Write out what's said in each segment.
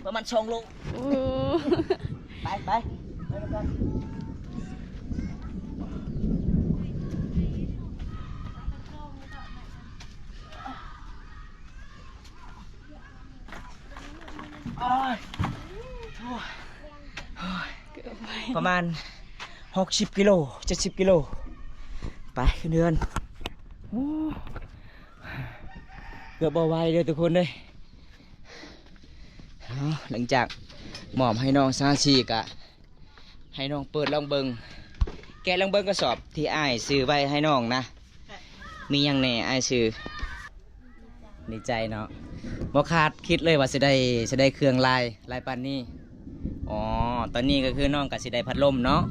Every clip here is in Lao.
ປະມານສອງໂລ. ໂອ້ ໄປ ໄປ ໄປນຳກັນ. ໂອ້ຍ ໂອ້ຍ ປະມານຫົກສິບກິໂລ ເຈັດສິບກິໂລ. ໄປຂຶ້ນເຮືອນ. ໂອ້ ເກືອບບໍ່ໄຫວເດີທຸກຄົນເດີ. ເອົາ ຫຼັງຈາກມອບໃຫ້ນ້ອງສັງກະສີກະ ໃຫ້ນ້ອງເປີດລອງເບິ່ງ ແກະລອງເບິ່ງກະສອບທີ່ອ້າຍຊື້ໄວ້ໃຫ້ນ້ອງນະ. ມີຫຍັງແດ່ອ້າຍຊື້? ດີໃຈເນາະ. ບໍ່ຄາດຄິດເລີຍວ່າຊິໄດ້ ຊິໄດ້ເຄື່ອງຫຼາຍ ຫຼາຍປານນີ້. ອໍ ຕອນນີ້ກະຄືນ້ອງກະຊິໄດ້ພັດລົມເນາະ.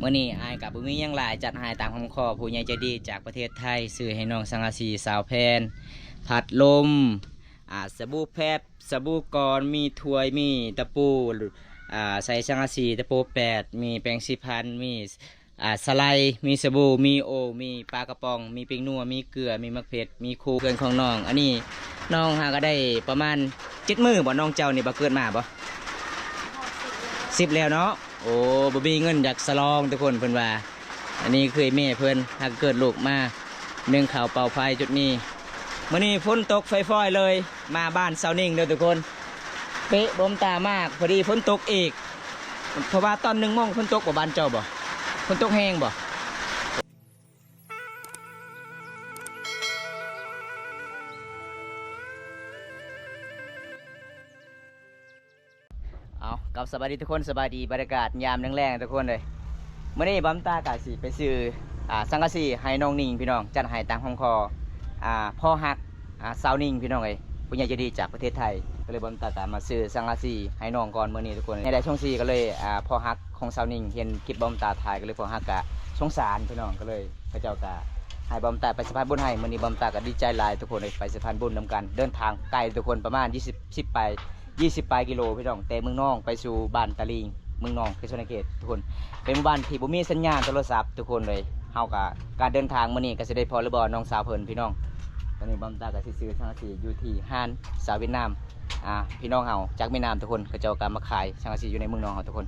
ມື້ນີ້ອ້າຍກະບໍ່ມີຫຍັງຫຼາຍ ຈັດໃຫ້ຕາມຄຳຂໍຜູ້ໃຫຍ່ໃຈດີຈາກປະເທດໄທ ຊື້ໃຫ້ນ້ອງສັງກະສີ ສາວແພນ ພັດລົມ ອາ ສະບູແພັບ ສະບູກ່ອນ ມີຖ້ວຍ ມີຕະປູ ອາ ໃສ່ສັງກະສີ ຕະປູແປດ ມີແປງສີຟັນ ມີ ອາ ສະໄລ ມີສະບູ ມີໂອ່ງ ມີປາກະປ໋ອງ ມີແປ້ງນົວ ມີເກືອ ມີໝາກເຜັດ ມີຄູເຄື່ອງຂອງນ້ອງ. ອັນນີ້ນ້ອງຫາກະໄດ້ປະມານເຈັດມື້ບໍ່ ນ້ອງເຈົ້ານີ້ບໍ່ເກີດມາບໍ່? ສິບແລ້ວເນາະ. ໂອ້ ບໍ່ມີເງິນຢາກສະຫຼອງທຸກຄົນ ເພິ່ນວ່າ. ອັນນີ້ຄືແມ່ເພິ່ນຫາກະເກີດລູກມາ ໜຶ້ງເຂົ້າເປົ່າໄຟຈຸດນີ້. ມື້ນີ້ຝົນຕົກຝອຍໆເລີຍ ມາບ້ານຊາວນິງເດີທຸກຄົນ. ເປະ ບໍ່ມີຕາມາກ ພໍດີຝົນຕົກອີກ ເພາະວ່າຕອນໜຶ່ງໂມງຝົນຕົກບໍ່ ບ້ານເຈົ້າບໍ່? ຝົນຕົກແຮງບໍ່? ເອົາ ກັບສະບາຍດີທຸກຄົນ ສະບາຍດີບັນຍາກາດຍາມແລງໆທຸກຄົນເອີຍ. ມື້ນີ້ບອມຕາກະຊິໄປຊື້ ອາ ສັງກະສີໃຫ້ນ້ອງນິງພີ່ນ້ອງ ຈັດໃຫ້ຕາມຄຳຂໍ ອາ ພໍ່ຮັກ ອາ ສາວນິງພີ່ນ້ອງເອີຍ ຜູ້ໃຫຍ່ໃຈດີຈາກປະເທດໄທ. ກະເລີຍບອມຕາກະມາຊື້ສັງກະສີໃຫ້ນ້ອງກ່ອນມື້ນີ້ທຸກຄົນ. ໃນໄດ້ຊ່ວງສີ່ກະເລີຍ ອາ ພໍ່ຮັກຂອງສາວນິງເຫັນຄລິບບອມຕາຖ່າຍ ກະເລີຍພໍ່ຮັກກະສົງສານພີ່ນ້ອງ ກະເລີຍເຂົາເຈົ້າກະໃຫ້ບອມຕາໄປສະພານບຸນໃຫ້. ມື້ນີ້ບອມຕາກະດີໃຈຫຼາຍທຸກຄົນເອີຍ ໄປສະພານບຸນນຳກັນ. ເດີນທາງໄກທຸກຄົນ ປະມານຊາວ ຊາວປາຍ ຊາວປາຍກິໂລພີ່ນ້ອງ ແຕ່ເມືອງນອງໄປສູ່ບ້ານຕາລິງ ເມືອງນອງ ເຂດຊົນນະເຂດທຸກຄົນ. ເປັນໝູ່ບ້ານທີ່ບໍ່ມີສັນຍານໂທລະສັບທຸກຄົນເລີຍ. ເຮົາກະ ການເດີນທາງມື້ນີ້ກະຊິໄດ້ພໍຫຼືບໍ່ນ້ອງສາວເພິ່ນພີ່ນ້ອງ. ຕອນນີ້ບອມຕາກະຊິຊື້ສັງກະສີຢູ່ທີ່ຮ້ານສາວຫວຽດນາມ ອາ ພີ່ນ້ອງເຮົາຈາກຫວຽດນາມທຸກຄົນ ເຂົາເຈົ້າກະມາຂາຍສັງກະສີຢູ່ໃນເມືອງນອງເຮົາທຸກຄົນ.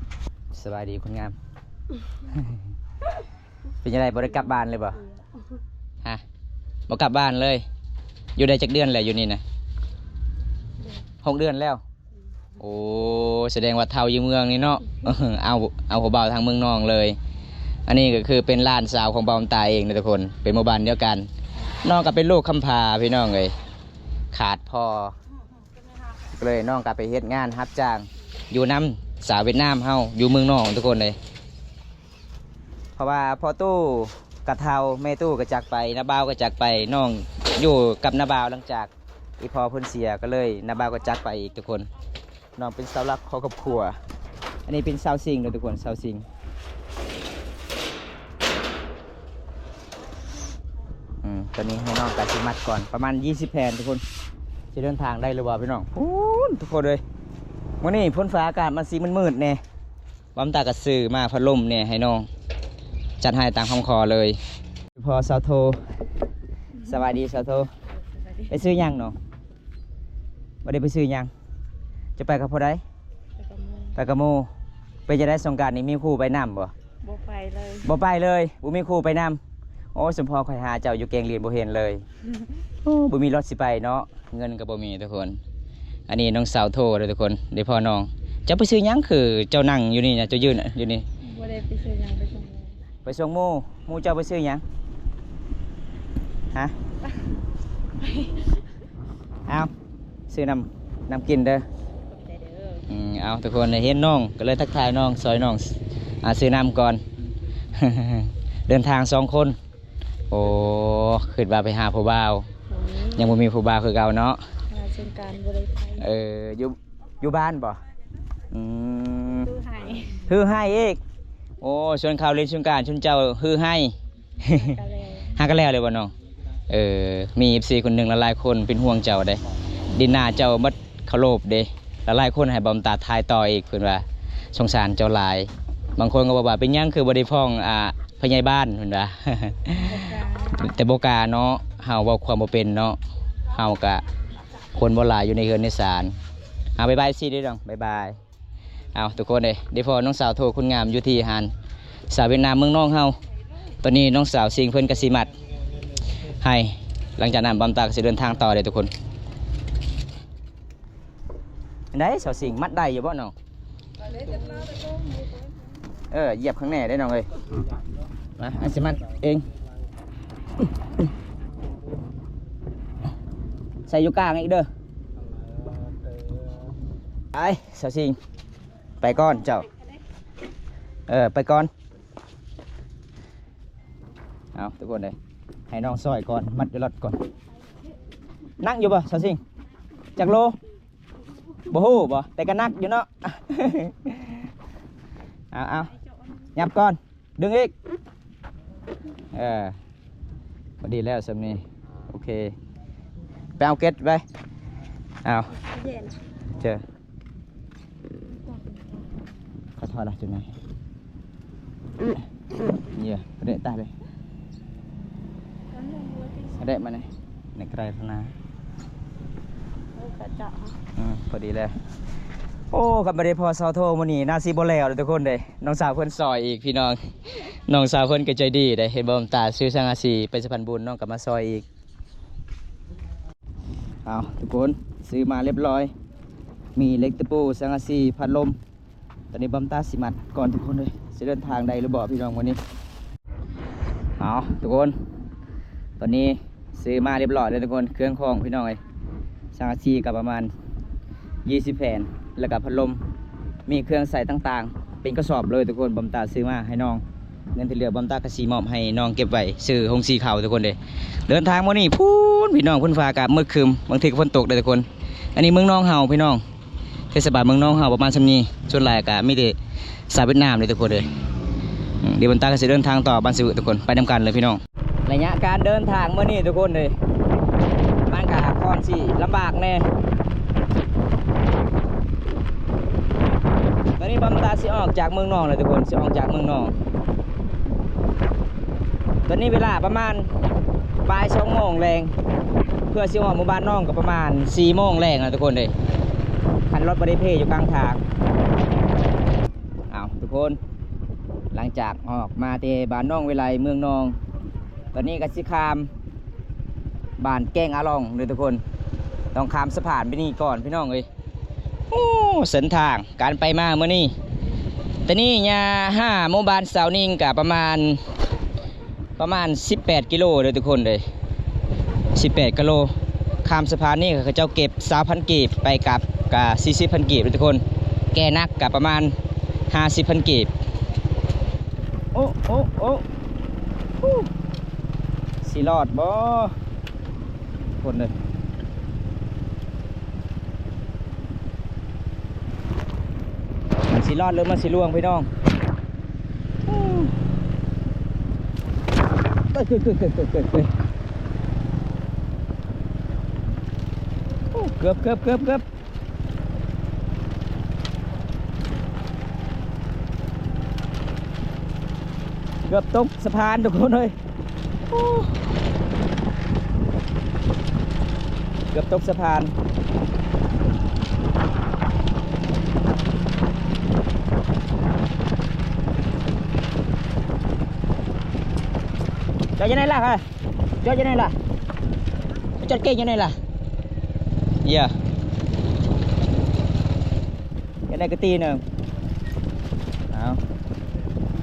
ສະບາຍດີຄົນງາມ. ເປັນຈັ່ງໃດ ບໍ່ໄດ້ກັບບ້ານເລີຍບໍ່? ຮະ ບໍ່ກັບບ້ານເລີຍ. ຢູ່ໄດ້ຈັກເດືອນແລ້ວຢູ່ນີ້ນະ? ຫົກເດືອນແລ້ວ. ໂອ້ ສະແດງວ່າເຖົ້າຢູ່ເມືອງນີ້ເນາະ. ເອົາ ເອົາຜູ້ບ່າວທາງເມືອງນອງເລີຍ. ອັນນີ້ກະຄືເປັນຫຼານສາວຂອງບ່າວຕາເອງເດີທຸກຄົນ ເປັນໝູ່ບ້ານດຽວກັນ. ນ້ອງກະເປັນລູກກຳພ້າພີ່ນ້ອງເອີຍ ຂາດພໍ່ ກະເລີຍນ້ອງກະໄປເຮັດງານຮັບຈ້າງຢູ່ນຳສາວຫວຽດນາມເຮົາຢູ່ເມືອງນອງທຸກຄົນເລີຍ. ເພາະວ່າພໍ່ຕູ້ກະເຖົ້າ ແມ່ຕູ້ກະຈາກໄປ ນ້າບ່າວກະຈາກໄປ ນ້ອງຢູ່ກັບນ້າບ່າວ. ຫຼັງຈາກອີ່ພໍ່ເພິ່ນເສຍກະເລີຍນ້າບ່າວກະຈາກໄປອີກທຸກຄົນ. ນ້ອງເປັນເສົາຫຼັກຂອງຄອບຄົວ. ອັນນີ້ເປັນເສົາສິງເດີທຸກຄົນ ເສົາສິງ. ອືມ ຕອນນີ້ໃຫ້ນ້ອງກະຊິມັດກ່ອນ ປະມານຊາວແຜ່ນທຸກຄົນ. ຊິເດີນທາງໄດ້ຫຼືບໍ່ພີ່ນ້ອງ? ພຸ້ນທຸກຄົນເອີຍ ມື້ນີ້ຝົນຟ້າອາກາດມັນຊິມືດໆແດ່. ບອມຕາກະຊື້ມາພັດລົມແດ່ໃຫ້ນ້ອງ ຈັດໃຫ້ຕາມຄຳຂໍເລີຍ. ພໍ່ສາວໂທ ສະບາຍດີສາວໂທ. ໄປຊື້ຫຍັງນ້ອງ? ບໍ່ໄດ້ໄປຊື້ຫຍັງ. ຈະໄປກັບຜູ້ໃດ? ໄປກັບໝູ່. ໄປກັບໝູ່. ເປັນຈັ່ງໃດສົງການນີ້ ມີຄູ່ໄປນຳບໍ່? ບໍ່ໄປເລີຍ. ບໍ່ໄປເລີຍ ບໍ່ມີຄູ່ໄປນຳ. ໂອ້ ສົມພໍຂ້ອຍຫາເຈົ້າຢູ່ແກງລຽນບໍ່ເຫັນເລີຍ. ໂອ້ ບໍ່ມີລົດຊິໄປເນາະ. ເງິນກະບໍ່ມີທຸກຄົນ. ອັນນີ້ນ້ອງສາວໂທເດີທຸກຄົນ ໄດ້ພໍ້ນ້ອງ. ເຈົ້າໄປຊື້ຫຍັງ ຄືເຈົ້ານັ່ງຢູ່ນີ້ນະ ເຈົ້າຢືນຢູ່ນີ້? ບໍ່ໄດ້ໄປຊື້ຫຍັງ ໄປສົ່ງໝູ່. ໄປສົ່ງໝູ່. ໝູ່ເຈົ້າໄປຊື້ຫຍັງ? ຮະ? ເອົາ ຊື້ນ້ຳ ນ້ຳກິນເດີ. ຂອບໃຈເດີ. ອືມ ເອົາ ທຸກຄົນໄດ້ເຫັນນ້ອງ ກະເລີຍທັກທາຍນ້ອງ ຊ່ອຍນ້ອງ ອາ ຊື້ນ້ຳກ່ອນ. ເດີນທາງສອງຄົນ. ໂອ້ ຄິດວ່າໄປຫາຜູ້ບ່າວ. ໂອ້ຍ ຍັງບໍ່ມີຜູ້ບ່າວຄືເກົ່າເນາະ. ຫາສົງການບໍ່ໄດ້ໄປ. ເອີ ຢູ່ ຢູ່ບ້ານບໍ່? ອືມ ຮືໄຮ່ ຮືໄຮ່ອີກ. ໂອ້ ຊວນເຂົາຫຼິ້ນສົງການ ຊວນເຈົ້າຮືໄຮ່. ຫາກະແລ້ວ ຫາກະແລ້ວເລີຍບໍ່ນ້ອງ? ເອີ ມີເອັຟຊີຄົນໜຶ່ງຫຼາຍໆຄົນເປັນຫ່ວງເຈົ້າເດ້ ດິນນາເຈົ້າໝົດ ເຂົາໂລບເດ້. ຫຼາຍໆຄົນໃຫ້ບອມຕາຖ່າຍຕໍ່ອີກ ເພິ່ນວ່າສົງສານເຈົ້າຫຼາຍ. ບາງຄົນກະບອກວ່າ ເປັນຫຍັງຄືບໍ່ໄດ້ຟ້ອງ ອາ ພະຍາຍບ້ານ ເພິ່ນວ່າ. ແຕ່ບໍ່ກ້າເນາະ ເຮົາເວົ້າຄວາມບໍ່ເປັນເນາະ. ເຮົາກະຄົນບໍ່ຫຼາຍຢູ່ໃນເຮືອນໃນຊານ. ເອົາ ບາຍບາຍ ເອັຟຊີ ເດີນ້ອງ ບາຍບາຍ. ເອົາ ທຸກຄົນເອີຍ ໄດ້ພໍ້ນ້ອງສາວໂທຄົນງາມຢູ່ທີ່ຮ້ານສາວຫວຽດນາມເມືອງນອງເຮົາ. ຕອນນີ້ນ້ອງສາວຊິງເພິ່ນກະຊິມັດໃຫ້ ຫຼັງຈາກນັ້ນບອມຕາກະຊິເດີນທາງຕໍ່ເດີທຸກຄົນ. ໄດ້ ສາວຊິງ ມັດໄດ້ຢູ່ບໍ່ນ້ອງ? ເອີ ຢຽບຂ້າງແນ່ເດ້ນ້ອງເອີຍ. ມາ ອ້າຍຊິມັດເອງ ໃສ່ຢູ່ກາງອີກເດີ. ໄປ ສາວຊິງ ໄປກ່ອນເຈົ້າ. ເອີ ໄປກ່ອນ. ເອົາ ທຸກຄົນເອີຍ ໃຫ້ນ້ອງຊ່ອຍກ່ອນ ມັດຢູ່ລັອດກ່ອນ. ໜັກຢູ່ບໍ່ ສາວຊິງ? ຈັກໂລ? ບໍ່ຮູ້ບໍ່ ແຕ່ກະໜັກຢູ່ເນາະ. ເອົາ ເອົາ ຫຍັບກ່ອນ ດຶງອີກ. ເອີ ພໍດີແລ້ວສ່ຳນີ້. ໂອເຄ ໄປເອົາເກັດໄປ. ເອົາ ເຈີ ຂໍໂທດລະ ຈຸດນີ້ ເຍ ປະເດະຕາເລີຍ. ປະເດະມານີ້ ໃນໄກລະນາ. ເອີ ພໍດີແລ້ວ. ໂອ້ ຄັນບໍ່ໄດ້ພໍ້ສາວໂທມື້ນີ້ ໜ້າຊິບໍ່ແລ້ວເດີທຸກຄົນເດ້. ນ້ອງສາວເພິ່ນຊ່ອຍອີກພີ່ນ້ອງ. ນ້ອງສາວເພິ່ນກະໃຈດີເດ້ ເຫັນບໍ່ ຕາຊື້ສັງກະສີໄປສະພານບຸນ ນ້ອງກະມາຊ່ອຍອີກ. ເອົາ ທຸກຄົນ ຊື້ມາລຽບລ້ອຍ ມີເຫຼັກຕະປູ ສັງກະສີ ພັດລົມ. ຕອນນີ້ບອມຕາຊິມັດກ່ອນທຸກຄົນເອີຍ ຊິເດີນທາງໄດ້ຫຼືບໍ່ພີ່ນ້ອງມື້ນີ້. ເອົາ ທຸກຄົນ ຕອນນີ້ຊື້ມາລຽບລ້ອຍແລ້ວທຸກຄົນ ເຄື່ອງຂອງພີ່ນ້ອງເອີຍ. ສັງກະສີກະປະມານ ຊາວແຜ່ນ ແລ້ວກະພັດລົມ ມີເຄື່ອງໃຊ້ຕ່າງໆ ເປັນກະສອບເລີຍທຸກຄົນ. ບອມຕາຊື້ມາໃຫ້ນ້ອງ ເງິນທີ່ເຫຼືອບອມຕາກະຊິມອບໃຫ້ນ້ອງເກັບໄວ້ຊື້ໂຮງສີເຂົ້າທຸກຄົນເດ້. ເດີນທາງມື້ນີ້ພຸ້ນພີ່ນ້ອງ ພື້ນຟ້າກະມືດຄຶ້ມ ບາງທີກະຝົນຕົກເດ້ທຸກຄົນ. ອັນນີ້ເມືອງນອງເຮົາພີ່ນ້ອງ ເທດສະບານເມືອງນອງເຮົາປະມານສ່ຳນີ້. ສ່ວນຫຼາຍກະມີແຕ່ຊາວຫວຽດນາມເດ້ທຸກຄົນເອີຍ. ອືມ ດຽວບອມຕາກະຊິເດີນທາງຕໍ່ບ້ານຊະວຶດທຸກຄົນ ໄປນຳກັນເລີຍພີ່ນ້ອງ. ໄລຍະການເດີນທາງມື້ນີ້ທຸກຄົນເອີຍ ມັນກະຄ່ອນຊິລຳບາກແນ່. ຕອນນີ້ບອມຕາຊິອອກຈາກເມືອງນອງແລ້ວທຸກຄົນ ຊິອອກຈາກເມືອງນອງ. ຕອນນີ້ເວລາປະມານບ່າຍສອງໂມງແລງ ເພື່ອຊິຮອດໝູ່ບ້ານນອງກະປະມານສີ່ໂມງແລງແລ້ວທຸກຄົນເອີຍ. ຄັນລົດບໍ່ໄດ້ເພຢູ່ກາງທາງ. ເອົາ ທຸກຄົນ ຫຼັງຈາກອອກມາແຕ່ບ້ານໜອງເວໄລ ເມືອງນອງ ຕອນນີ້ກະຊິຂ້າມບ້ານແກ້ງອາລອງເດີທຸກຄົນ. ຕ້ອງຂ້າມສະພານໄປນີ້ກ່ອນພີ່ນ້ອງເອີຍ. ໂອ້ ເສັ້ນທາງການໄປມາມື້ນີ້ ແຕ່ນີ້ຫາໝູ່ບ້ານສາວນິງກະປະມານ ປະມານສິບແປດກິໂລເດີທຸກຄົນເດີ ສິບແປດກິໂລ. ຂ້າມສະພານນີ້ເຂົາເຈົ້າເກັບຊາວພັນກີບ ໄປກັບກະສີ່ສິບພັນກີບເດີທຸກຄົນ. ແກ່ໜັກກະປະມານຫ້າສິບພັນກີບ. ໂອ້ ໂອ້ ໂອ້ ໂອ້ ຊິລອດບໍ່? ຄົນເດີ ມັນຊິລອດຫຼືມັນຊິລ່ວງພີ່ນ້ອງ. ເກືອບ ເກືອບ ເກືອບ ເກືອບ. ເກືອບຕົກສະພານທຸກຄົນເອີຍ. ໂອ້ ເກືອບຕົກສະພານ. ຈອດຢູ່ໃນລະ ຈອດຢູ່ໃນລະ ໄປຈອດເກງຢູ່ໃນລະ. ເຢ້ ເຮັດໄດ້ກະຕີໜຶ່ງ. ເອົາ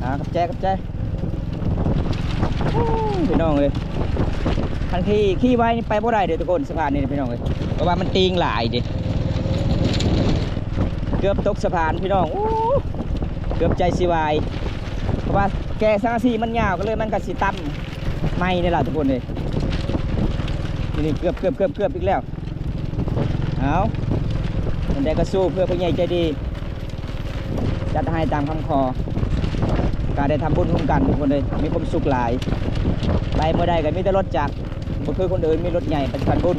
ເອົາ ຂອບໃຈ ຂອບໃຈ. ໂອ້ຍ ພີ່ນ້ອງເອີຍ ຄັນຂີ່ ຂີ່ໄວນີ້ໄປບໍ່ໄດ້ເດີທຸກຄົນ ສະພານນີ້ພີ່ນ້ອງເອີຍ ເພາະວ່າມັນຕີງຫຼາຍເດ້. ເກືອບຕົກສະພານພີ່ນ້ອງ. ໂອ້ ເກືອບໃຈຊິວາຍ ເພາະວ່າແກ່ສັງກະສີມັນຍາວ ກະເລີຍມັນກະຊິຕ່ຳ ໄມ້ນີ້ລະທຸກຄົນເອີຍ. ນີ້ເກືອບ ເກືອບ ເກືອບ ເກືອບອີກແລ້ວ. ເອົາ ຈັ່ງໃດກະສູ້ເພື່ອຜູ້ໃຫຍ່ໃຈດີ ຈັດໃຫ້ຕາມຄຳຂໍ ກະໄດ້ທຳບຸນຮ່ວມກັນທຸກຄົນເອີຍ. ມີຄວາມສຸກຫຼາຍ ໄປມື້ໃດກະມີແຕ່ລົດຈັກ ບໍ່ຄືຄົນອື່ນມີລົດໃຫຍ່ໄປສະພານບຸນ.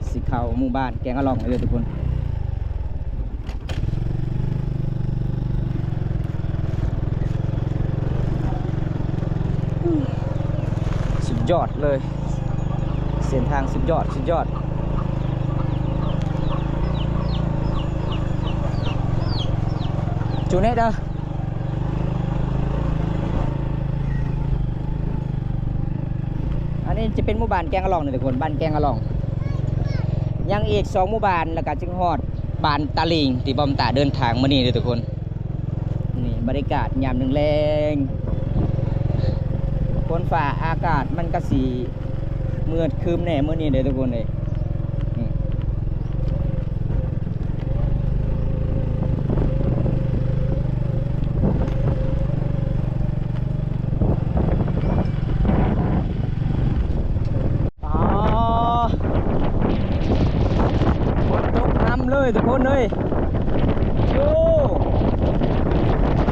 ຊິເຂົ້າໝູ່ບ້ານແກ້ງອາລອງເດີທຸກຄົນ. ຍອດເລີຍ ເສັ້ນທາງສຸດຍອດ ສຸດຍອດ ຈູເນດເດີ. ອັນນີ້ຈະເປັນໝູ່ບ້ານແກງອະຫຼອງເດີທຸກຄົນ ບ້ານແກງອະຫຼອງ ຍັງອີກສອງໝູ່ບ້ານ ແລ້ວກະຈຶ່ງຮອດບ້ານຕາລິງ ທີ່ບ່າວຕາເດີນທາງມື້ນີ້ເດີທຸກຄົນ. ນີ້ບັນຍາກາດຍາມແລງໆ ຝົນຟ້າອາກາດມັນກະຊິມືດຄຶ້ມແດ່ມື້ນີ້ເດີທຸກຄົນເອີຍ. ອໍ ຝົນຕົກຮຳເລີຍທຸກຄົນເອີຍ. ໂອ້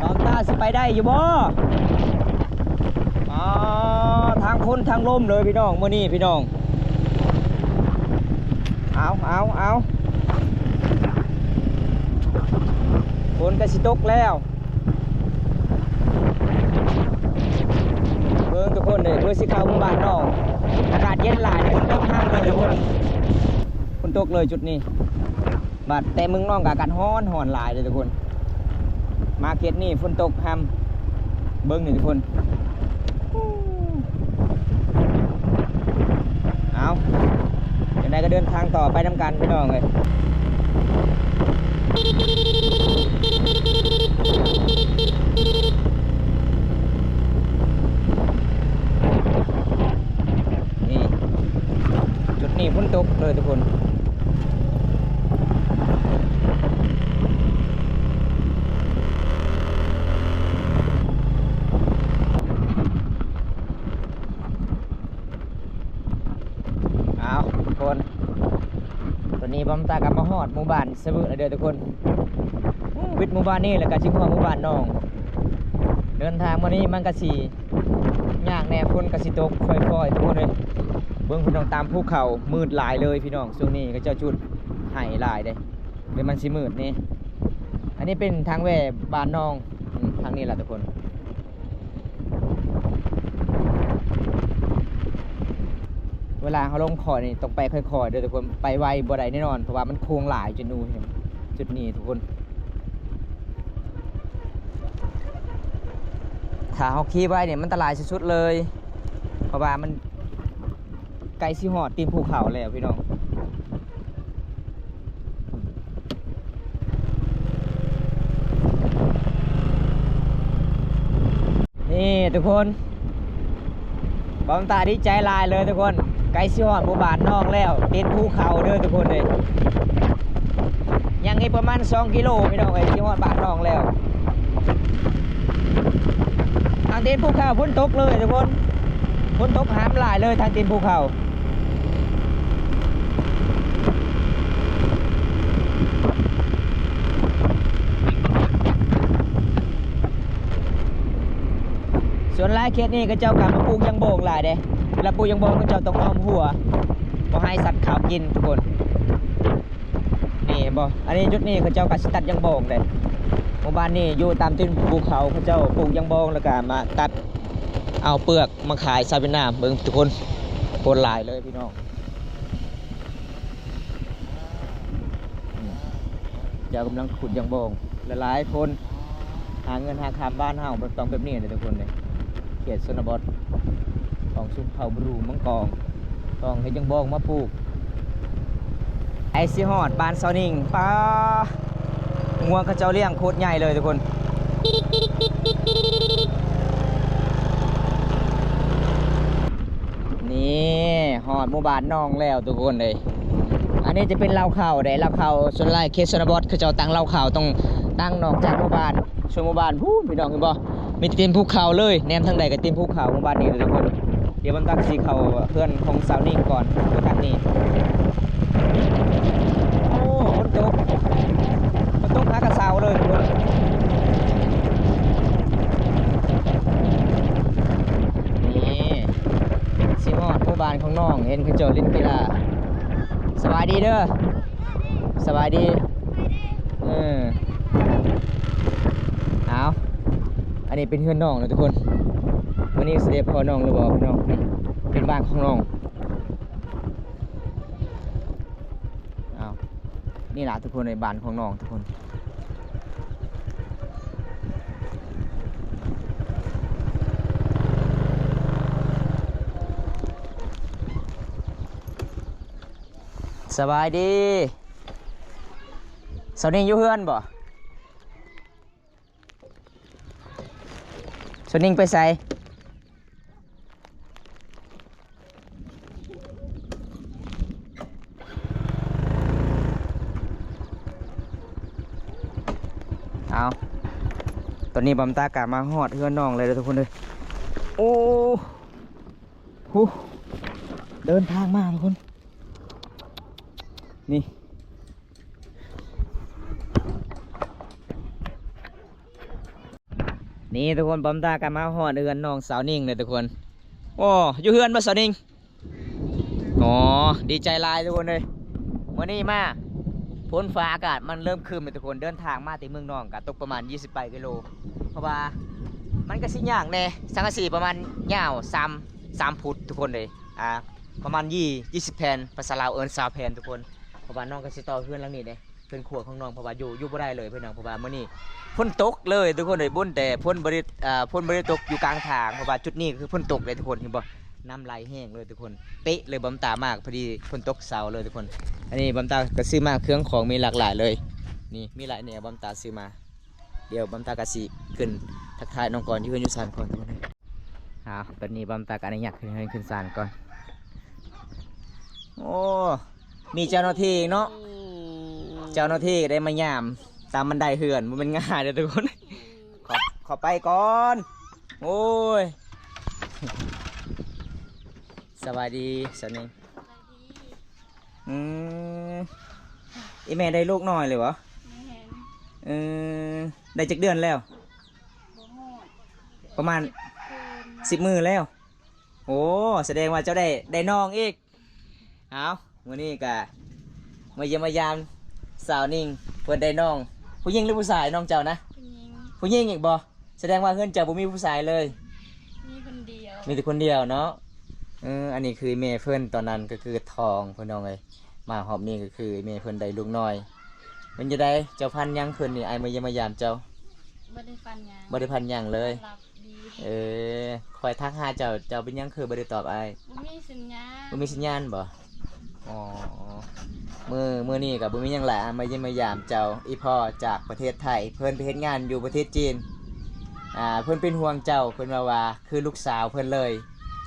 ນ້ອງຕາຊິໄປໄດ້ຢູ່ບໍ່? ອໍ ທາງຝົນທາງລົມເລີຍພີ່ນ້ອງ ມື້ນີ້ພີ່ນ້ອງ. ເອົາ ເອົາ ເອົາ ຝົນກະຊິຕົກແລ້ວ. ເບິ່ງທຸກຄົນເດີ ເພື່ອຊິເຂົ້າໝູ່ບ້ານນ້ອງ ອາກາດເຢັນຫຼາຍ ຝົນຕົກຮຳເລີຍທຸກຄົນ ຝົນຕົກເລີຍຈຸດນີ້. ບາດແຕ່ເມືອງນ້ອງກະອາກາດຮ້ອນ ຮ້ອນຫຼາຍເດີທຸກຄົນ ມາເຂດນີ້ຝົນຕົກຮຳ ເບິ່ງນີ້ທຸກຄົນ. ເອົາ ຈັ່ງໃດກະເດີນທາງຕໍ່ໄປນຳກັນພີ່ນ້ອງເອີຍ. ນີ້ ຈຸດນີ້ຝົນຕົກເລີຍທຸກຄົນ. ອ້າວ ທຸກຄົນ ຕອນນີ້ບ່າວຕາກະມາຮອດໝູ່ບ້ານສະເວີດແລ້ວເດີທຸກຄົນ. ວິດໝູ່ບ້ານນີ້ແລ້ວກະຊິຮອດໝູ່ບ້ານນ້ອງ. ເດີນທາງມື້ນີ້ມັນກະຊິຍາກແດ່ ຝົນກະຊິຕົກຝອຍໆ ທຸກຄົນເອີຍ. ເບິ່ງພີ່ນ້ອງ ຕາມພູເຂົາມືດຫຼາຍເລີຍພີ່ນ້ອງ ຊ່ວງນີ້ເຂົາເຈົ້າຈຸດໄຮ່ຫຼາຍເດ້ ແລ້ວມັນຊິມືດນີ້. ອັນນີ້ເປັນທາງແວ່ບ້ານນ້ອງ ອືມ ທາງນີ້ລະທຸກຄົນ. ເວລາເຮົາລົງຄ່ອຍນີ້ຕ້ອງໄປຄ່ອຍໆເດີທຸກຄົນ ໄປໄວບໍ່ໄດ້ແນ່ນອນ ເພາະວ່າມັນໂຄ້ງຫຼາຍຈຸດນີ້ ຈຸດນີ້ທຸກຄົນ. ຖ້າເຮົາຂີ່ໄວນີ້ມັນອັນຕະລາຍສຸດໆເລີຍ ເພາະວ່າມັນໃກ້ຊິຮອດຕີນພູເຂົາແລ້ວພີ່ນ້ອງ. ນີ້ທຸກຄົນ ບ່າວຕາດີໃຈຫຼາຍເລີຍທຸກຄົນ ໃກ້ຊິຮອດໝູ່ບ້ານນ້ອງແລ້ວ ຕີນພູເຂົາເດີທຸກຄົນເອີຍ. ຍັງອີກປະມານສອງກິໂລພີ່ນ້ອງເອີຍ ຊິຮອດບ້ານນ້ອງແລ້ວ. ທາງຕີນພູເຂົາຝົນຕົກເລີຍທຸກຄົນ ຝົນຕົກຫາມຫຼາຍເລີຍທາງຕີນພູເຂົາ. ສ່ວນຫຼາຍເຂດນີ້ເຂົາເຈົ້າກະມາປູກຢາງໂບງຫຼາຍເດ້ ລະປູກຢາງໂບງເຂົາເຈົ້າຕ້ອງອ້ອມຮົ້ວ ບໍ່ໃຫ້ສັດເຂົ້າກິນທຸກຄົນ. ນີ້ເຫັນບໍ່ ອັນນີ້ຈຸດນີ້ເຂົາເຈົ້າກະຊິຕັດຢາງໂບງເດ້. ໝູ່ບ້ານນີ້ຢູ່ຕາມຕີນພູເຂົາ ເຂົາເຈົ້າປູກຢາງໂບງ ແລ້ວກະມາຕັດເອົາເປືອກມາຂາຍຊາວຫວຽດນາມ. ເບິ່ງທຸກຄົນ ຄົນຫຼາຍເລີຍພີ່ນ້ອງ. ເຈົ້າກຳລັງຂຸດຢາງໂບງ ຫຼາຍໆຄົນ ຫາເງິນຫາຄຳ ບ້ານເຮົາມັນຕ້ອງແບບນີ້ເດ້ທຸກຄົນເດ້. ເຂດຊົນນະບົດຂອງຊົນເຜົ່າບຣູມັງກອງ ຕ້ອງເຮັດຢາງໂບງມາປູກ. ໃກ້ຊິຮອດບ້ານຊາວນິງ ປ້າ ງົວເຂົາເຈົ້າລ້ຽງໂຄດໃຫຍ່ເລີຍທຸກຄົນ. ນີ້ ຮອດໝູ່ບ້ານນ້ອງແລ້ວທຸກຄົນເອີຍ. ອັນນີ້ຈະເປັນເລົ້າເຂົ້າເດ້ ເລົ້າເຂົ້າ. ສ່ວນຫຼາຍເຂດຊົນນະບົດເຂົາເຈົ້າຕັ້ງເລົ້າເຂົ້າ ຕ້ອງຕັ້ງນອກຈາກໝູ່ບ້ານ ສ່ວນໝູ່ບ້ານພຸ້ນ ພີ່ນ້ອງເຫັນບໍ່ ມີແຕ່ຕີນພູເຂົາເລີຍ ແນມທາງໃດກະຕີນພູເຂົາ. ໝູ່ບ້ານນີ້ທຸກຄົນ ດຽວມັນຕັກຊິເຂົ້າເຮືອນຂອງຊາວນິງກ່ອນ ຄືກັນນີ້. ໂອ້ ຝົນຕົກ ຝົນຕົກຫາກະເຊົາເລີຍທຸກຄົນ. ນີ້ ຊິຮອດໝູ່ບ້ານຂອງນ້ອງ ເຫັນເຂົາເຈົ້າຫຼິ້ນກິລາ. ສະບາຍດີເດີ ສະບາຍດີ. ເອີ ເອົາ ອັນນີ້ເປັນເຮືອນນ້ອງເນາະທຸກຄົນ. ມື້ນີ້ຊິໄດ້ພໍ້ນ້ອງຫຼືບໍ່ພີ່ນ້ອງ ນີ້ ເປັນບ້ານຂອງນ້ອງ. ອ້າວ ນີ້ລະທຸກຄົນ ໃນບ້ານຂອງນ້ອງທຸກຄົນ. ສະບາຍດີ. ສາວນິງຢູ່ເຮືອນບໍ່? ສາວນິງໄປໃສ? ເອົາ ຕອນນີ້ບອມຕາກະມາຮອດເຮືອນນ້ອງແລ້ວເດີທຸກຄົນເດີ. ໂອ້ ຫູ ເດີນທາງມາທຸກຄົນ ນີ້ ນີ້ທຸກຄົນ ບອມຕາກໍມາຮອດເຮືອນນ້ອງສາວນິງແລ້ວທຸກຄົນ. ໂອ້ ຢູ່ເຮືອນບໍ່ສາວນິງ? ອໍ ດີໃຈຫຼາຍທຸກຄົນເອີຍ. ມື້ນີ້ມາ ຝົນຟ້າອາກາດມັນເລີ່ມຄຶ້ມແລ້ວທຸກຄົນ. ເດີນທາງມາແຕ່ເມືອງນອງກໍຕົກປະມານຊາວປາຍກິໂລ ເພາະວ່າມັນກໍຊິຍາກແດ່ ສັງກະສີປະມານຍາວສາມ ສາມຟຸດທຸກຄົນເອີຍ. ອ່າ ປະມານຊາວ ຊາວແຜ່ນ ພາສາລາວເອີ້ນຊາວແຜ່ນທຸກຄົນ. ເພາະວ່ານ້ອງກໍຊິຕໍ່ເຮືອນຫຼັງນີ້ເດ້ ເຮືອນຄົວຂອງນ້ອງ ເພາະວ່າຢູ່ ຢູ່ບໍ່ໄດ້ເລີຍພີ່ນ້ອງ ເພາະວ່າມື້ນີ້ຝົນຕົກເລີຍທຸກຄົນເອີຍ. ບຸນແຕ່ຝົນບໍ່ໄດ້ ອ່າ ຝົນບໍ່ໄດ້ຕົກຢູ່ກາງທາງ ເພາະວ່າຈຸດນີ້ກໍຄືຝົນຕົກເດ້ທຸກຄົນ ເຫັນບໍ່ ນ້ຳໄຫຼແຮງເລີຍທຸກຄົນ. ເປະເລີຍ ບອມຕາມາກພໍດີຝົນຕົກເຊົາເລີຍທຸກຄົນ. ອັນນີ້ບອມຕາກໍຊື້ມາ ເຄື່ອງຂອງມີຫຼາກຫຼາຍເລີຍ ນີ້ມີຫຼາຍແນວ ບອມຕາຊື້ມາ. ດຽວບອມຕາກະຊິຂຶ້ນທັກທາຍນ້ອງກ່ອນ ຢູ່ເຮືອນຢູ່ຊານກ່ອນທຸກຄົນ. ອ້າວ ຕອນນີ້ບອມຕາກະອະນຸຍາດຂຶ້ນເຮືອນຂຶ້ນຊານກ່ອນ. ໂອ້ ມີເຈົ້າໜ້າທີ່ເນາະ ເຈົ້າໜ້າທີ່ໄດ້ມາຍາມຕາມບັນໄດເຮືອນ ບໍ່ແມ່ນງ່າຍເດີທຸກຄົນ. ຂໍ ຂໍໄປກ່ອນ. ໂອ້ຍ ສະບາຍດີສາວນິງ. ອືມ ອີ່ແມ່ໄດ້ລູກນ້ອຍເລີຍບໍ່? ແມ່ນ. ເອີ ໄດ້ຈັກເດືອນແລ້ວ? ບໍ່ຮອດ ປະມານສິບມື້ແລ້ວ. ໂອ້ ສະແດງວ່າເຈົ້າໄດ້ ໄດ້ນ້ອງອີກ. ເອົາ ມື້ນີ້ກະມາຢ້ຽມມາຢາມສາວນິງ ເພິ່ນໄດ້ນ້ອງ ຜູ້ຍິງຫຼືຜູ້ຊາຍ ນ້ອງເຈົ້ານະ? ຜູ້ຍິງ. ຜູ້ຍິງອີກບໍ່? ສະແດງວ່າເຮືອນເຈົ້າບໍ່ມີຜູ້ຊາຍເລີຍ? ມີຄົນດຽວ ມີແຕ່ຄົນດຽວເນາະ. ເອີ ອັນນີ້ຄືແມ່ເພິ່ນ ຕອນນັ້ນກໍຄືທ້ອງພີ່ນ້ອງເອີຍ. ມາຮອບນີ້ກໍຄືແມ່ເພິ່ນໄດ້ລູກນ້ອຍ. ເປັນຈັ່ງໃດ ເຈົ້າຝັນຫຍັງຄືນນີ້ ອ້າຍມາຢ້ຽມມາຢາມເຈົ້າ? ບໍ່ໄດ້ຝັນຫຍັງ ບໍ່ໄດ້ຝັນຫຍັງເລີຍ. ເອີ ຂ້ອຍທັກຫາເຈົ້າ ເຈົ້າເປັນຫຍັງຄືບໍ່ໄດ້ຕອບອ້າຍ? ບໍ່ມີສັນຍານ ບໍ່ມີສັນຍານບໍ່? ອໍ ມື້ ມື້ນີ້ກໍບໍ່ມີຫຍັງຫຼາຍ ມາຢ້ຽມມາຢາມເຈົ້າ. ອີ່ພໍ່ຈາກປະເທດໄທ ເພິ່ນໄປເຮັດງານຢູ່ປະເທດຈີນ. ອ່າ ເພິ່ນເປັນຫ່ວງເຈົ້າ ເພິ່ນວ່າ ວ່າຄືລູກສາວເພິ່ນເລີຍ.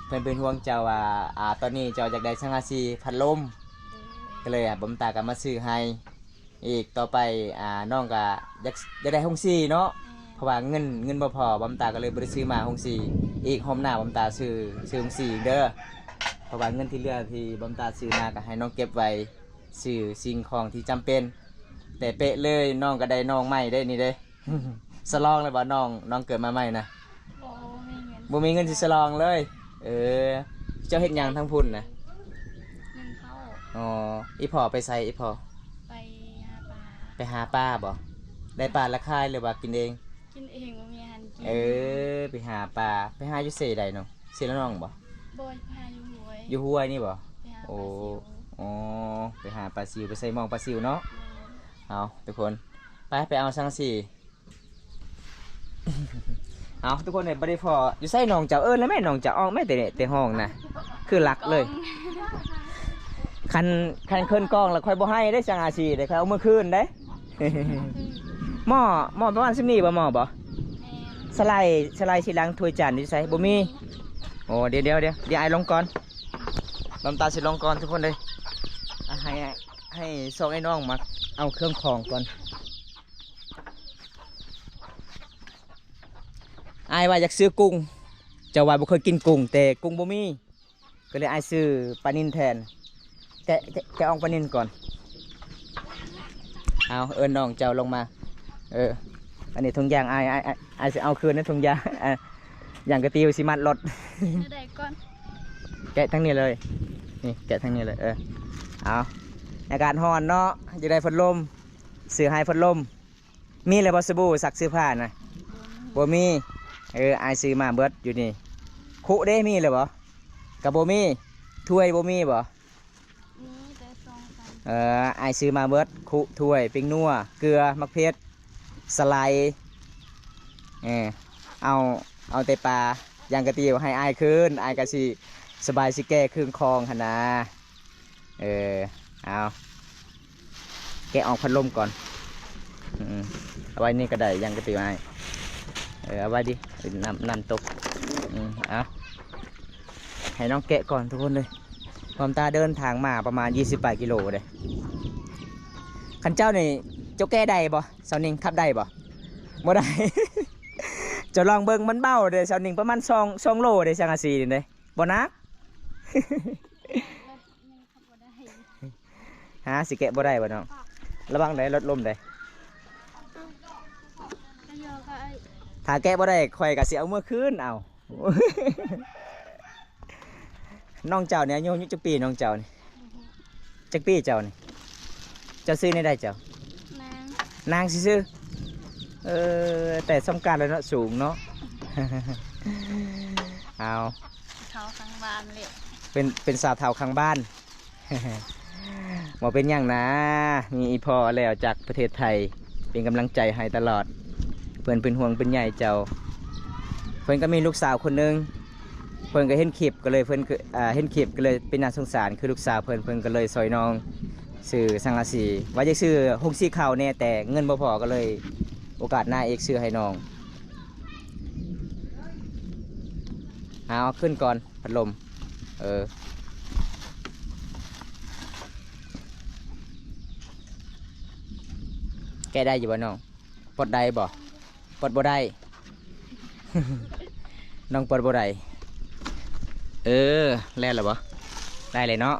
ເພິ່ນເປັນຫ່ວງເຈົ້າວ່າ ອ່າ ຕອນນີ້ເຈົ້າຢາກໄດ້ສັງກະສີ ພັດລົມ ກໍເລີຍ ອ່າ ບອມຕາກໍມາຊື້ໃຫ້. ອີກຕໍ່ໄປ ອ່າ ນ້ອງກໍຢາກ ຢາກໄດ້ໂຮງສີເນາະ. ແມ່ນ. ເພາະວ່າເງິນ ເງິນບໍ່ພໍ ບອມຕາກໍເລີຍບໍ່ໄດ້ຊື້ມາໂຮງສີ. ອີກຮອບໜ້າບອມຕາຊື້ ຊື້ໂຮງສີເດີ. ເພາະວ່າເງິນທີ່ເຫຼືອທີ່ບອມຕາຊື້ມາກໍໃຫ້ນ້ອງເກັບໄວ້ຊື້ສິ່ງຂອງທີ່ຈຳເປັນ. ແຕ່ເປະເລີຍ ນ້ອງກໍໄດ້ນ້ອງໃໝ່ເດ້ນີ້ເດ້. ສະຫຼອງແລ້ວບໍ່ນ້ອງ ນ້ອງເກີດມາໃໝ່ນະ? ບໍ່ມີເງິນ ບໍ່ມີເງິນຊິສະຫຼອງເລີຍ. ເອີ ເຈົ້າເຮັດຫຍັງທາງພຸ້ນນະ? ໜຶ້ງເຂົ້າ. ອໍ ອີ່ພໍ່ໄປໃສ ອີ່ພໍ່? ໄປຫາປາ. ໄປຫາປາບໍ່? ໄດ້ປາລະຂາຍຫຼືວ່າກິນເອງ? ກິນເອງ ບໍ່ມີອາຫານກິນ. ເອີ ໄປຫາປາ ໄປຫາຢູ່ເຊໃດນ້ອງ? ເຊລະນອງບໍ່? ບໍ່ ໄປຫາຢູ່ຫ້ວຍ. ຢູ່ຫ້ວຍນີ້ບໍ່? ໄປຫາປາຊິວ. ອໍ ໄປຫາປາຊິວ ໄປໃສ່ມອງປາຊິວເນາະ. ແມ່ນ. ເອົາທຸກຄົນ ໄປ ໄປເອົາສັງກະສີ. ເອົາ ທຸກຄົນເອີຍ ບໍ່ໄດ້ພໍ້ຢູ່ໃສນ້ອງເຈົ້າ? ເອີ້ນແລ້ວແມ່ ນ້ອງເຈົ້າອອກແມ່ ແຕ່ ແຕ່ຫ້ອງນະ ຄືລັກເລີຍ. ຄັນ ຄັນເຄີນກອງແລ້ວຂ້ອຍບໍ່ໃຫ້ເດ້ ສັງກະສີເດ້ ຂ້ອຍເອົາເມືອຄືນເດ້. ໝໍ້ ໝໍ້ປະມານສ່ຳນີ້ບໍ່ ໝໍ້ບໍ່? ແມ່ນ. ສະໄລ ສະໄລສີຫຼັງຖ້ວຍຈານຢູ່ໃສ? ບໍ່ມີ. ໂອ້ ດຽວ ດຽວ ດຽວ ດຽວອ້າຍລົງກ່ອນ ນ້ຳຕາຊິລົງກ່ອນທຸກຄົນເດີ. ອ່ະ ໃຫ້ ໃຫ້ສອງໄອ້ນ້ອງມາເອົາເຄື່ອງຂອງກ່ອນ. ອ້າຍວ່າຢາກຊື້ກຸ້ງ ເຈົ້າວ່າບໍ່ເຄີຍກິນກຸ້ງ ແຕ່ກຸ້ງບໍ່ມີ ກໍເລີຍອ້າຍຊື້ປານິນແທນ. ແກະ ແກະ ແກະອອກປານິນກ່ອນ. ເອົາ ເອີ້ນນ້ອງເຈົ້າລົງມາ. ເອີ ອັນນີ້ຖົງຢາງ ອ້າຍ ອ້າຍ ອ້າຍ ອ້າຍຊິເອົາຄືນໃນຖົງຢາງ ອ່າ ຢາງກະຕິວຊິມັດລົດ. ແນວໃດກ່ອນ? ແກະທາງນີ້ເລີຍ ນີ້ ແກະທາງນີ້ເລີຍ. ເອີ ເອົາ ອາກາດຮ້ອນເນາະ ຢາກໄດ້ພັດລົມ ຊື້ໃຫ້ພັດລົມ. ມີແລ້ວບໍ່ສະບູຊັກເສື້ອຜ້ານະ? ບໍ່ມີ. ເອີ ອ້າຍຊື້ມາເບິດຢູ່ນີ້. ຄຸເດ້ ມີແລ້ວບໍ່? ກໍບໍ່ມີ. ຖ້ວຍບໍ່ມີບໍ່? ມີແຕ່ສອງອັນ. ເອີ ອ້າຍຊື້ມາເບິດ ຄຸ ຖ້ວຍ ເປັງນົວ ເກືອ ໝາກເຜັດ ສະໄລ. ເອີ ເອົາ ເອົາແຕ່ປາ ຢ່າງກະຕິວໃຫ້ອ້າຍຄືນ ອ້າຍກະຊິສະບາຍ ຊິແກະເຄື່ອງຂອງຫັ້ນນາ. ເອີ ເອົາ ແກະອອກພັດລົມກ່ອນ. ອືມ ເອົາໄວ້ນີ້ກໍໄດ້ ຢ່າງກະຕິວອ້າຍ. ເອີ ເອົາໄວ້ດິ ນ້ຳ ນ້ຳຕົກ. ອືມ ເອົາ ໃຫ້ນ້ອງແກະກ່ອນທຸກຄົນເລີຍ. ຄວາມຕາເດີນທາງມາປະມານຊາວປາຍກິໂລເດ້. ຄັນເຈົ້ານີ້ ເຈົ້າແກະໄດ້ບໍ່? ສາວນິງ ຂັບໄດ້ບໍ່? ບໍ່ໄດ້. ເຈົ້າລອງເບິ່ງ ມັນເບົາເດ້ ສາວນິງ ປະມານສອງ ສອງໂລເດ້ ສັງກະສີນີ້ເດ້ ບໍ່ໜັກ. ຮະ ຊິແກະບໍ່ໄດ້ບໍ່ນ້ອງ? ລະວັງເດີ ລົດລົ້ມເດີ. ຖ້າແກະບໍ່ໄດ້ ຂ້ອຍກໍຊິເອົາເມືອຄືນເອົາ. ນ້ອງເຈົ້ານີ້ອາຍຸ ອາຍຸຈັກປີນ້ອງເຈົ້ານີ້? ຈັກປີເຈົ້ານີ້? ເຈົ້າຊື່ແນວໃດເຈົ້າ? ນາງ ນາງຊື່ໆ. ເອີ ແຕ່ສ່ຳກັນແລ້ວເນາະ ສູງເນາະ. ເອົາ ເຖົ້າຂ້າງບ້ານເລີຍ ເປັນ ເປັນສາວເຖົ້າຂ້າງບ້ານ. ບໍ່ເປັນຫຍັງນາ ມີອີ່ພໍ່ແລ້ວຈາກປະເທດໄທ ເປັນກຳລັງໃຈໃຫ້ຕະຫຼອດ. ເພິ່ນເປັນຫ່ວງເປັນໃຍເຈົ້າ. ເພິ່ນກໍມີລູກສາວຄົນໜຶ່ງ ເພິ່ນກໍເຫັນຄລິບ ກໍເລີຍ ເພິ່ນກໍ ອ່າ ເຫັນຄລິບ ກໍເລີຍເປັນໜ້າສົງສານ ຄືລູກສາວເພິ່ນ ເພິ່ນກໍເລີຍຊ່ອຍນ້ອງຊື້ສັງກະສີ ວ່າຢາກຊື້ໂຮງສີເຂົ້າແດ່ ແຕ່ເງິນບໍ່ພໍ ກໍເລີຍໂອກາດໜ້າເອກຊື້ໃຫ້ນ້ອງ. ເອົາ ເອົາຂຶ້ນກ່ອນ ພັດລົມ. ເອີ ແກະໄດ້ຢູ່ບໍ່ນ້ອງ? ປົດໄດ້ບໍ່? ປົດບໍ່ໄດ້ ນ້ອງປົດບໍ່ໄດ້. ເອີ ແລ່ນແລ້ວບໍ່? ໄດ້ເລີຍເນາະ.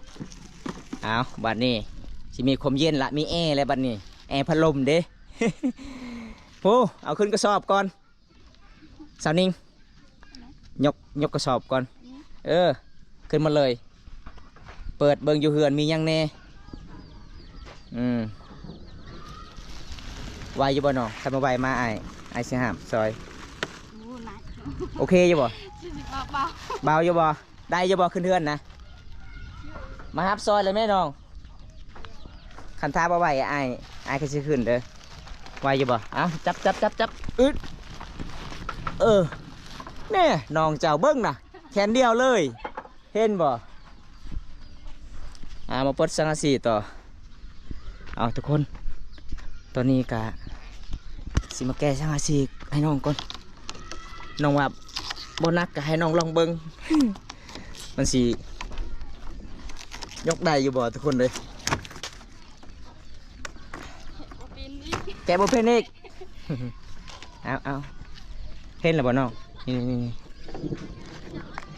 ເອົາ ບາດນີ້ຊິມີຄວາມເຢັນລະ ມີແອແລ້ວບາດນີ້ ແອພັດລົມເດ້. ໂອ້ ເອົາຂຶ້ນກະສອບກ່ອນ. ສາວນິງ ຍົກ ຍົກກະສອບກ່ອນ. ເອີ ຂຶ້ນມາເລີຍ ເປີດເບິ່ງຢູ່ເຮືອນມີຫຍັງແດ່. ອືມ ໄຫວຢູ່ບໍ່ນ້ອງ? ຄັນບໍ່ໄຫວມາ ອ້າຍ ອ້າຍຊິຫາບຊ່ອຍ. ໂອ້ ໜັກ ໂອເຄຢູ່ບໍ່? ເບົາ ເບົາຢູ່ບໍ່? ໄດ້ຢູ່ບໍ່? ຂຶ້ນເຮືອນນະ ມາຮັບຊ່ອຍເລີຍແມ່ນ້ອງ. ຄັນຖ້າບໍ່ໄຫວ ອ້າຍ ອ້າຍກໍຊິຂຶ້ນເດີ. ໄຫວຢູ່ບໍ່? ເອົາ ຈັບ ຈັບ ຈັບ ຈັບ ອຶດ ເອີ ແນ່ ນ້ອງເຈົ້າເບິ່ງນະ ແຂນດຽວເລີຍ ເຫັນບໍ່? ອ່າ ມາປົດສັງກະສີຕໍ່. ເອົາ ທຸກຄົນ ຕອນນີ້ກະຊິມາແກະສັງກະສີໃຫ້ນ້ອງກ່ອນ. ນ້ອງວ່າບໍ່ໜັກ ກະໃຫ້ນ້ອງລອງເບິ່ງ ມັນຊິຍົກໄດ້ຢູ່ບໍ່ ທຸກຄົນເອີຍ? ແກະບໍ່ເປັນອີກ ແກະບໍ່ເປັນອີກ. ເອົາ ເອົາ ເຫັນແລ້ວບໍ່ນ້ອງ? ນີ້ ນີ້ ນີ້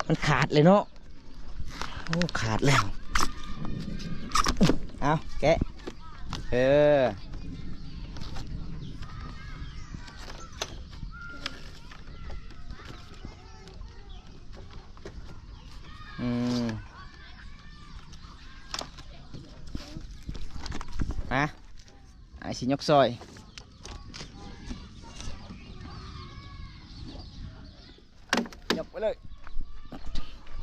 ມັນຂາດເລີຍເນາະ. ໂອ້ ຂາດແລ້ວ. ເອົາ ແກະ ເອີ ອືມ ມາ ອ້າຍຊິຍົກຊ່ອຍ. ຍົກໄປເລີຍ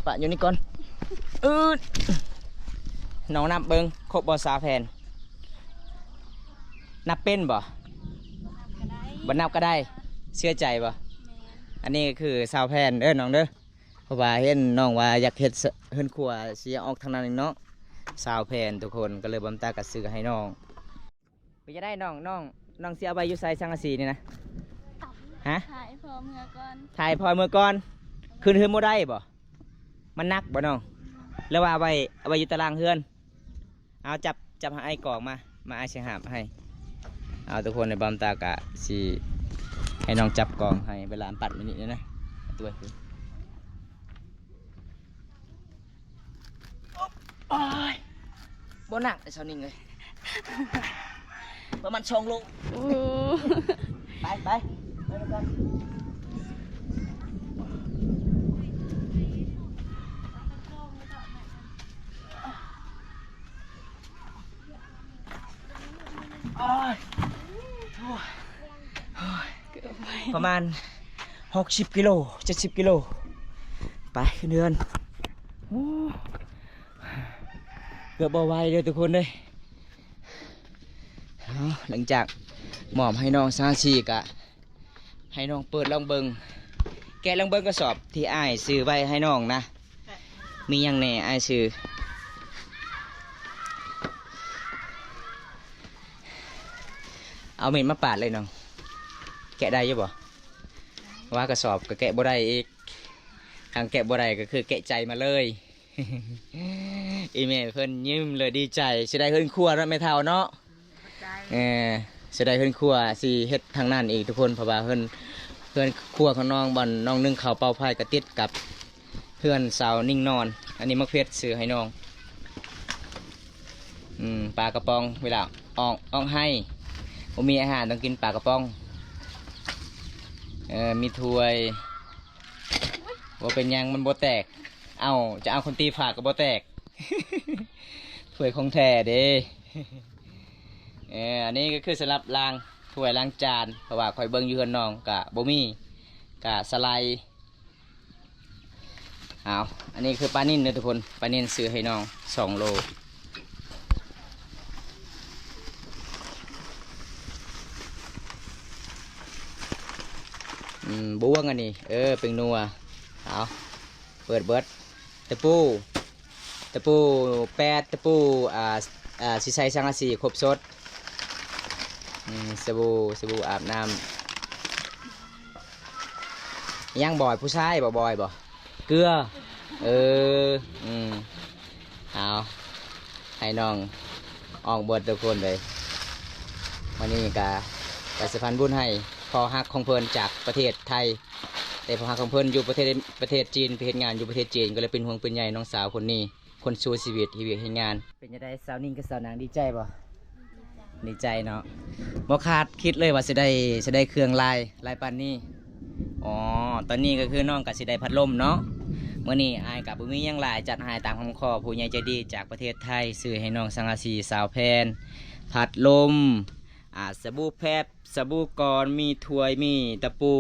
ປະຢູ່ນີ້ກ່ອນ. ອືດ ນ້ອງນັບເບິ່ງ ຄົບບໍ່ຊາວແຜ່ນ? ນັບເປັນບໍ່? ບໍ່ນັບກໍໄດ້ ເຊື່ອໃຈບໍ່? ແມ່ນ ອັນນີ້ກໍຄືຊາວແຜ່ນເດີນ້ອງເດີ. ເພາະວ່າເຫັນນ້ອງວ່າຢາກເຮັດ ເຮືອນຄົວ ຊິອອກທາງນັ້ນເນາະ ຊາວແຜ່ນທຸກຄົນ ກໍເລີຍບ່າວຕາກໍຊື້ໃຫ້ນ້ອງ. ເປັນຈັ່ງໃດນ້ອງ? ນ້ອງ ນ້ອງຊິເອົາໄວ້ຢູ່ໃສ ສັງກະສີນີ້ນະ? ຮະ? ຖ້າໃຫ້ພໍ່ເມືອກ່ອນ ຖ້າໃຫ້ພໍ່ເມືອກ່ອນ. ຂຶ້ນເຮືອນບໍ່ໄດ້ບໍ່? ມັນໜັກບໍ່ນ້ອງ? ຫຼືວ່າເອົາໄວ້ ເອົາໄວ້ຢູ່ຕາລ່າງເຮືອນ? ເອົາ ຈັບ ຈັບໃຫ້ອ້າຍກອງມາ ມາ ອ້າຍຊິຫາບໃຫ້. ເອົາ ທຸກຄົນ ໃນບ່າວຕາກະຊິໃຫ້ນ້ອງຈັບກອງໃຫ້ ເວລາປັດໄວ້ນີ້ນະ ຕົວະ. ໂອ້ຍ ບໍ່ໜັກເດ້ຊາວນິງເອີຍ ປະມານສອງໂລ. ໂອ້ ໄປ ໄປ ໄປນຳກັນ. ໂອ້ຍ ປະມານຫົກສິບກິໂລ ເຈັດສິບກິໂລ. ໄປຂຶ້ນເຮືອນ. ໂອ້ ເກືອບບໍ່ໄຫວເດີ້ທຸກຄົນເອີຍ. ເອົາ ຫຼັງຈາກມອບໃຫ້ນ້ອງຊາວສີ່ກະ ໃຫ້ນ້ອງເປີດລອງເບິ່ງ ແກະລອງເບິ່ງກະສອບທີ່ອ້າຍຊື້ໄວ້ໃຫ້ນ້ອງນະ ມີຫຍັງແດ່ອ້າຍຊື້. ເອົາມີດມາປາດເລີຍນ້ອງ ແກະໄດ້ຢູ່ບໍ່? ວ່າກະສອບກະແກະບໍ່ໄດ້ອີກ ຄັນແກະບໍ່ໄດ້ກະຄືແກະໃຈມາເລີຍ. ອີ່ແມ່ເພິ່ນຍິ້ມເລີຍ ດີໃຈ ຊິໄດ້ເຮືອນຄົວເນາະແມ່ເຖົ້າເນາະ. ເອີ ຊິໄດ້ເຮືອນຄົວ ຊິເຮັດທາງນັ້ນອີກທຸກຄົນ ເພາະວ່າເຮືອນ ເຮືອນຄົວຂອງນ້ອງ ບ່ອນນ້ອງໜຶ້ງເຂົ້າເປົ່າໄຟກະຕິດກັບເຮືອນສາວນິ້ງນອນ. ອັນນີ້ໝາກເຜັດຊື້ໃຫ້ນ້ອງ ອືມ ປາກະປ໋ອງ ເວລາອອກ ອອກໄຮ່ ບໍ່ມີອາຫານຕ້ອງກິນປາກະປ໋ອງ. ເອີ ມີຖ້ວຍ ບໍ່ເປັນຫຍັງ ມັນບໍ່ແຕກ. ເອົາ ຈະເອົາຄົນຕີຝາກກະບໍ່ແຕກ ຖ້ວຍຂອງແທ້ເດ້. ເອີ ອັນນີ້ກະຄືສຳລັບລ້າງຖ້ວຍລ້າງຈານ ເພາະວ່າຂ້ອຍເບິ່ງຢູ່ເຮືອນນ້ອງກະບໍ່ມີ ກະສະໄລ. ເອົາ ອັນນີ້ຄືປານິນເດີ້ທຸກຄົນ ປານິນຊື້ໃຫ້ນ້ອງສອງໂລ. ອືມ ບ່ວງອັນນີ້ ເອີ ແປ້ງນົວ. ເອົາ ເປີດເບິດ ຕະປູ ຕະປູແປດ ຕະປູ ອ່າ ອ່າ ຊິໃສ່ສັງກະສີຄົບຊຸດ. ອືມ ສະບູ ສະບູອາບນ້ຳ. ຍັງບອຍ ຜູ້ຊາຍບໍ່ ບອຍບໍ່? ເກືອ ເອີ ອືມ ເອົາ ໃຫ້ນ້ອງອອກເບິດທຸກຄົນເລີຍ. ມື້ນີ້ກະ ກະສະພານບຸນໃຫ້ພໍ່ຮັກຂອງເພິ່ນຈາກປະເທດໄທ ແຕ່ພໍ່ຮັກຂອງເພິ່ນຢູ່ປະເທດ ປະເທດຈີນ ໄປເຮັດງານຢູ່ປະເທດຈີນ ກະເລີຍເປັນຫ່ວງເປັນໃຍນ້ອງສາວຄົນນີ້ ຄົນສູ້ຊີວິດ ເຮັດວຽກເຮັດງານ. ເປັນຈັ່ງໃດສາວນິ້ງກັບສາວນາງ ດີໃຈບໍ່? ດີໃຈເນາະ ບໍ່ຄາດຄິດເລີຍວ່າຊິໄດ້ ຊິໄດ້ເຄື່ອງຫຼາຍ ຫຼາຍປານນີ້. ອໍ ຕອນນີ້ກະຄືນ້ອງກະຊິໄດ້ພັດລົມເນາະ. ມື້ນີ້ອ້າຍກະບໍ່ມີຫຍັງຫຼາຍ ຈັດໃຫ້ຕາມຄຳຂໍຜູ້ໃຫຍ່ໃຈດີຈາກປະເທດໄທ ຊື້ໃຫ້ນ້ອງສັງກະສີຊາວແຜ່ນ ພັດລົມ ອ່າ ສະບູແຟບ ສະບູກ່ອນ ມີຖ້ວຍ ມີຕະປູ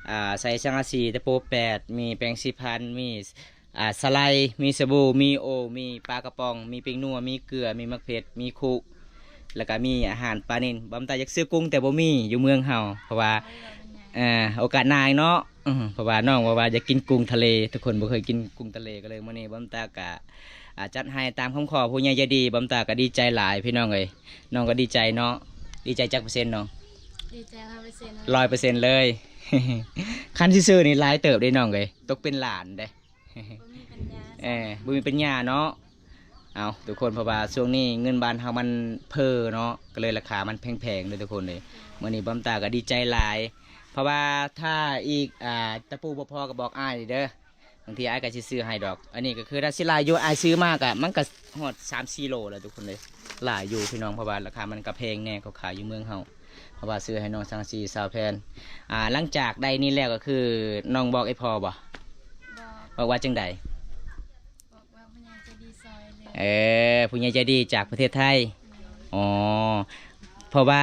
ອ່າ ໃສ່ສັງກະສີ ຕະປູແປດ ມີແປງສີຟັນ ມີ ອ່າ ສະໄລ ມີສະບູ ມີໂອ ມີປາກະປ໋ອງ ມີແປ້ງນົວ ມີເກືອ ມີໝາກເຜັດ ມີຄຸ ແລ້ວກະມີອາຫານປານິນ. ບຳຕາຢາກຊື້ກຸ້ງແຕ່ບໍ່ມີຢູ່ເມືອງເຮົາ ເພາະວ່າ ເອີ ໂອກາດໜ້າເນາະ. ເພາະວ່ານ້ອງວ່າ ວ່າຢາກກິນກຸ້ງທະເລ ທຸກຄົນບໍ່ເຄີຍກິນກຸ້ງທະເລ ກະເລີຍມື້ນີ້ບຳຕາກະ ອ່າ ຈັດໃຫ້ຕາມຄຳຂໍຜູ້ໃຫຍ່ໃຈດີ. ບຳຕາກະດີໃຈຫຼາຍພີ່ນ້ອງເອີຍ ນ້ອງກະດີໃຈເນາະ. ດີໃຈຈັກເປີເຊັນນ້ອງ? ດີໃຈຮ້ອຍເປີເຊັນ ຮ້ອຍເປີເຊັນເລີຍ. ຄັນຊິຊື້ນີ້ຫຼາຍເຕີບເດ້ນ້ອງເອີຍ ຕົກເປັນລ້ານເດ້. ບໍ່ມີປັນຍາ ເອີ ບໍ່ມີປັນຍາເນາະ. ເອົາ ທຸກຄົນ ເພາະວ່າຊ່ວງນີ້ເງິນບາດເຮົາມັນເຟີ້ເນາະ ກະເລີຍລາຄາມັນແພງໆເດີ້ທຸກຄົນເອີຍ. ມື້ນີ້ບຳຕາກະດີໃຈຫຼາຍ ເພາະວ່າຖ້າອີກ ອ່າ ຕະປູບໍ່ພໍກະບອກອ້າຍເດີ້ ບາງທີອ້າຍກະຊິຊື້ໃຫ້ດອກ. ອັນນີ້ກະຄືຖ້າຊິຫຼາຍຢູ່ ອ້າຍຊື້ມາກະ ມັນກະຮອດສາມສີ່ໂລແລ້ວທຸກຄົນເອີຍ ຫຼາຍຢູ່ພີ່ນ້ອງ ເພາະວ່າລາຄາມັນກະແພງແນ່ ເຂົາຂາຍຢູ່ເມືອງເຮົາ. ເພາະວ່າຊື້ໃຫ້ນ້ອງສັງກະສີຊາວແຜ່ນ. ອ່າ ຫຼັງຈາກໄດ້ນີ້ແລ້ວກະຄືນ້ອງບອກອີ່ພໍ່ບໍ່? ບອກ ບອກວ່າຈັ່ງໃດ? ບອກວ່າຜູ້ໃຫຍ່ໃຈດີຊ່ອຍເລີຍ. ເອີ ຜູ້ໃຫຍ່ໃຈດີຈາກປະເທດໄທ. ແມ່ນ. ອໍ ເພາະວ່າ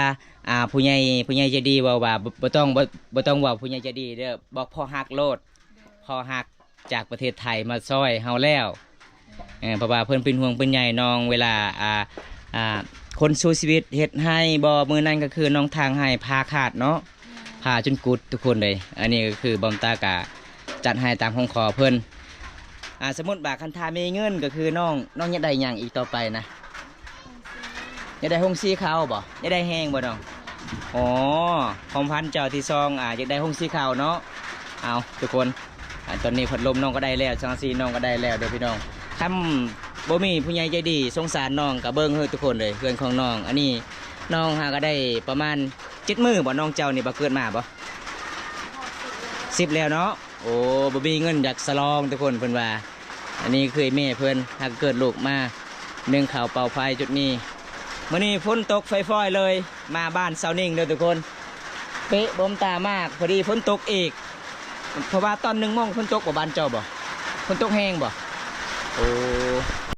ອ່າ ຜູ້ໃຫຍ່ ຜູ້ໃຫຍ່ໃຈດີເວົ້າວ່າ ບໍ່ ບໍ່ຕ້ອງ ບໍ່ ບໍ່ຕ້ອງເວົ້າຜູ້ໃຫຍ່ໃຈດີເດີ້ ບອກພໍ່ຮັກໂລດ. ໂດຍ. ພໍ່ຮັກ ຈາກປະເທດໄທມາຊ່ອຍເຮົາແລ້ວ. ເອີ ເພາະວ່າເພິ່ນເປັນຫ່ວງເປັນໃຍນ້ອງ ເວລາ ອ່າ ອ່າ ຄົນສູ້ຊີວິດເຮັດໄຮ່ບໍ່ ມື້ນັ້ນກະຄືນ້ອງຖາງໄຮ່ ຜ່າຂາດເນາະ ຜ່າຈົນກຸດທຸກຄົນເລີຍ. ອັນນີ້ກະຄືບຳຕາກະຈັດໃຫ້ຕາມຄຳຂໍເພິ່ນ. ອ່າ ສົມມຸດວ່າຄັນຖ້າມີເງິນກະຄືນ້ອງ ນ້ອງຢາກໄດ້ຫຍັງອີກຕໍ່ໄປນະ? ຢາກໄດ້ໂຮງສີເຂົ້າບໍ່? ຢາກໄດ້ແຮງບໍ່ນ້ອງ? ອໍ ຄວາມຝັນເຈົ້າທີສອງ ອາ ຢາກໄດ້ໂຮງສີເຂົ້າເນາະ. ເອົາ ທຸກຄົນ ອາ ຕອນນີ້ພັດລົມນ້ອງກະໄດ້ແລ້ວ ສັງກະສີນ້ອງກະໄດ້ແລ້ວເດີ້ພີ່ນ້ອງ. ຄັນບໍ່ມີຜູ້ໃຫຍ່ໃຈດີສົງສານນ້ອງກະເບິ່ງເຮີ້ທຸກຄົນເອີຍ ເຮືອນຂອງນ້ອງ. ອັນນີ້ນ້ອງຫາກະໄດ້ປະມານເຈັດມື້ບໍ່ ນ້ອງເຈົ້ານີ້ບໍ່ເກີດມາບໍ່? ສິບແລ້ວເນາະ. ໂອ້ ບໍ່ມີເງິນຢາກສະຫຼອງທຸກຄົນ ເພິ່ນວ່າ. ອັນນີ້ຄືແມ່ເພິ່ນຫາກະເກີດລູກມາ ໜຶ້ງເຂົ້າເປົ່າໄຟຈຸດນີ້. ມື້ນີ້ຝົນຕົກຝອຍໆເລີຍ ມາບ້ານສາວນິ້ງເດີ້ທຸກຄົນ. ເປະ ບຳຕາມາກ ພໍດີຝົນຕົກອີກ ເພາະວ່າຕອນໜຶ່ງໂມງຝົນຕົກບໍ່ ບ້ານເຈົ້າບໍ່? ຝົນຕົກແຮງບໍ່? ໂອ້